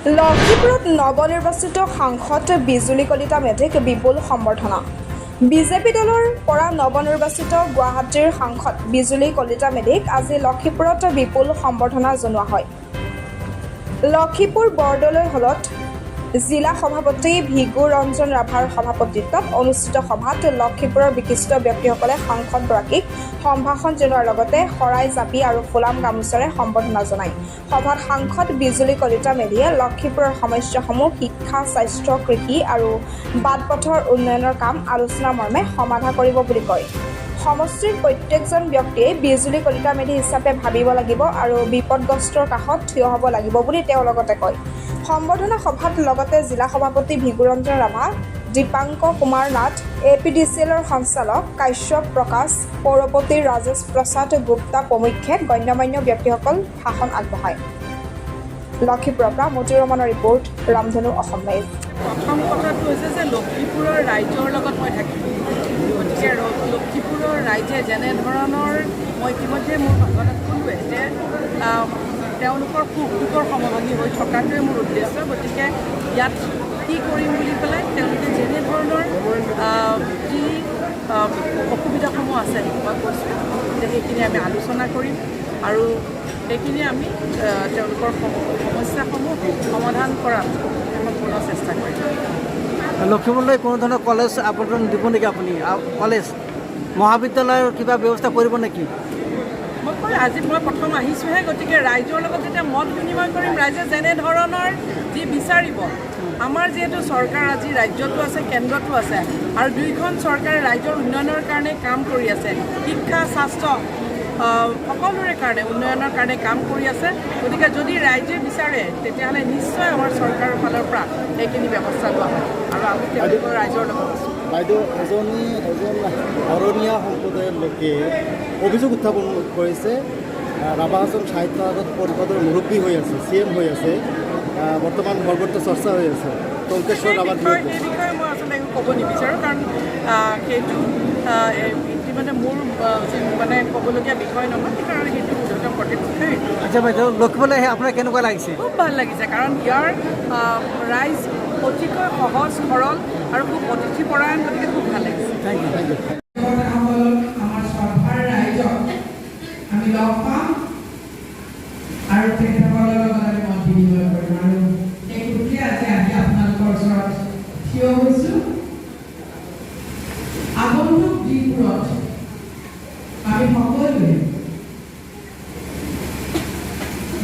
লক্ষীপুৰত নৱনিৰ্বাচিত সাংসদ বিজুলী কলিতা মেধিক বিপুল সম্বৰ্ধনা। বিজেপি দলৰ পৰা নৱনিৰ্বাচিত গুৱাহাটীৰ সাংসদ বিজুলী কলিতা মেধিক আজি লক্ষীপুৰত বিপুল সম্বৰ্ধনা জনোৱা হয়। লক্ষীপুৰ বৰদলৈ হলত জিলা সভাপতি ভিগু ৰঞ্জন ৰাভাৰ সভাপতিত্বত অনুষ্ঠিত সভাত লক্ষীপুৰৰ বিশিষ্ট ব্যক্তিসকলে সাংসদগৰাকীক সম্ভাষণ জনোৱাৰ লগতে শৰাই, জাপি আৰু ফুলাম গামোচাৰে সম্বৰ্ধনা জনায়। সভাত সাংসদ বিজুলী কলিতা মেধিয়ে লক্ষীপুৰৰ সমস্যাসমূহ শিক্ষা, স্বাস্থ্য, কৃষি আৰু বাট পথৰ উন্নয়নৰ কাম আলোচনা মৰ্মে সমাধা কৰিব বুলি কয়। সমষ্টিৰ প্ৰত্যেকজন ব্যক্তিয়ে বিজুলী কলিতা মেধি হিচাপে ভাবিব লাগিব আৰু বিপদগ্ৰস্তৰ কাষত থিয় হ'ব লাগিব বুলি তেওঁ লগতে কয়। সম্বৰ্ধনা সভাত লগতে জিলা সভাপতি ভিগুৰঞ্জন ৰাভা, দীপাংক কুমাৰ নাথ, এপিডিচিএলৰ সঞ্চালক কাশ্যপ প্ৰকাশ, পৌৰপতি ৰাজেশ প্ৰসাদ গুপ্তা প্ৰমুখ্যে গণ্যমান্য ব্যক্তিসকল ভাষণ আগবঢ়ায়। লক্ষীপুৰৰ পৰা মতিউৰ ৰহমানৰ ৰিপৰ্ট, ৰামধেনু অসম লাইভ। প্ৰথম কথাটো হৈছে যে লক্ষীপুৰৰ ৰাইজৰ লগত মই থাকিম। গতিকে লক্ষীপুৰৰ ৰাইজে যেনেধৰণৰ, মই ইতিমধ্যে মোৰ ভাষণত ক'লোৱে যে তেওঁলোকৰ সুখ দুখৰ সমভাগী হৈ থকাটোৱে মোৰ উদ্দেশ্য। গতিকে ইয়াত কি কৰিম বুলি পেলাই তেওঁলোকে যেনেধৰণৰ যি অসুবিধাসমূহ আছে, মই কৈছোঁ যে সেইখিনি আমি আলোচনা কৰিম আৰু সেইখিনি আমি তেওঁলোকৰ সমস্যাসমূহ সমাধান কৰাত সম্পূৰ্ণ চেষ্টা কৰিম। লখিমপুৰলৈ কোনো ধৰণৰ কলেজ আবণ্টন দিব নেকি আপুনি? কলেজ, মহাবিদ্যালয়ৰ কিবা ব্যৱস্থা কৰিব নেকি? মই কওঁ, আজি মই প্ৰথম আহিছোঁহে। গতিকে ৰাইজৰ লগত যেতিয়া মত বিনিময় কৰিম, ৰাইজে যেনেধৰণৰ যি বিচাৰিব, আমাৰ যিহেতু চৰকাৰ আজি ৰাজ্যতো আছে, কেন্দ্ৰতো আছে আৰু দুইখন চৰকাৰে ৰাইজৰ উন্নয়নৰ কাৰণে কাম কৰি আছে। শিক্ষা, স্বাস্থ্য, সকলোৰে কাৰণে উন্নয়নৰ কাৰণে কাম কৰি আছে। গতিকে যদি ৰাইজে বিচাৰে, তেতিয়াহ'লে নিশ্চয় আমাৰ চৰকাৰৰ ফালৰ পৰা সেইখিনি ব্যৱস্থা লোৱা হ'ব আৰু আমি তেওঁলোকৰ ৰাইজৰ লগত আছোঁ। বাইদেউ, এজন শৰণীয়া সম্প্ৰদায়ৰ লোকে অভিযোগ উত্থাপন কৰিছে, ৰাভা হাছং সাহিত্য পৰিষদৰ মুৰব্বী হৈ আছে, চিএম হৈ আছে, বৰ্তমান সৰ্বত্ৰ চৰ্চা হৈ আছে টংকেশ্বৰ সেই ৰাভাৰ বিষয়ে বিৰুদ্ধে। সেই বিষয়ে মই আচলতে একো ক'ব নিবিচাৰোঁ, কাৰণ সেইটো ইতিমধ্যে মোৰ মানে ক'বলগীয়া বিষয় নহয়। সেইকাৰণে সেইটো ঊৰ্ধতম কৰ্তৃপক্ষই সেইটো আচ্ছা বাইদেউ, লখিমপুৰলৈ আহি আপোনাৰ কেনেকুৱা লাগিছে? খুব ভাল লাগিছে, কাৰণ ইয়াৰ ৰাইজ অতিকৈ সহজ সৰল আৰু খুব অতিথিপৰায়ণ। গতিকে খুব ভাল লাগিছে। Thank U. Thank U. সকলক, আমাৰ শ্ৰদ্ধাৰ ৰাইজক আমি লগ পাম আৰু তেখেতসকলৰ লগত আমি মত বিনিময় কৰিম আৰু সেই সূত্ৰে আজি আহি আপোনালোকৰ ওচৰত থিয় হৈছোঁ। আগন্তুক দিনবোৰত আমি সকলোৱে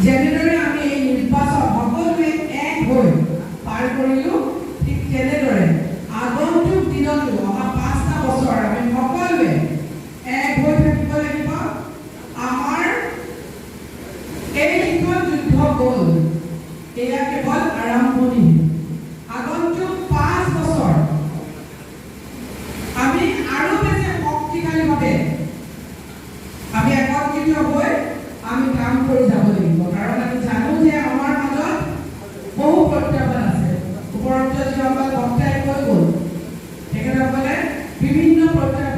যেনেদৰে আমি এই নিৰ্বাচন সকলোৱে এক হৈ পাৰ কৰিলোঁ, ঠিক তেনেদৰে আগন্তুক দিনতো অহা 5টা বছৰ আমি সকলোৱে এক হৈ থাকিব লাগিব। আমাৰ এই যিখন যুদ্ধ গ'ল, এয়া কেৱল আৰম্ভণিহে। আগন্তুক 5 বছৰ আমি আৰু বেছি শক্তিশালীভাৱে আমি একত্ৰিত হৈ আমি কাম কৰি যাব লাগিব, কাৰণ আমি জানো যে আমাৰ মাজত বহু প্ৰত্যাহ্বান আছে। ওপৰত যিসকল বক্তাই কৈ গ'ল, তেখেতসকলে বিভিন্ন প্ৰত্যাহ্বান